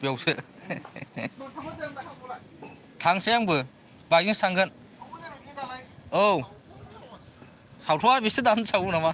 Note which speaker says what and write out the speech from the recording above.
Speaker 1: बेयावसो थांसै आंबो बाइकजोंसो थांगोन औ सावथ'वा बिसोर दानो सावो नामा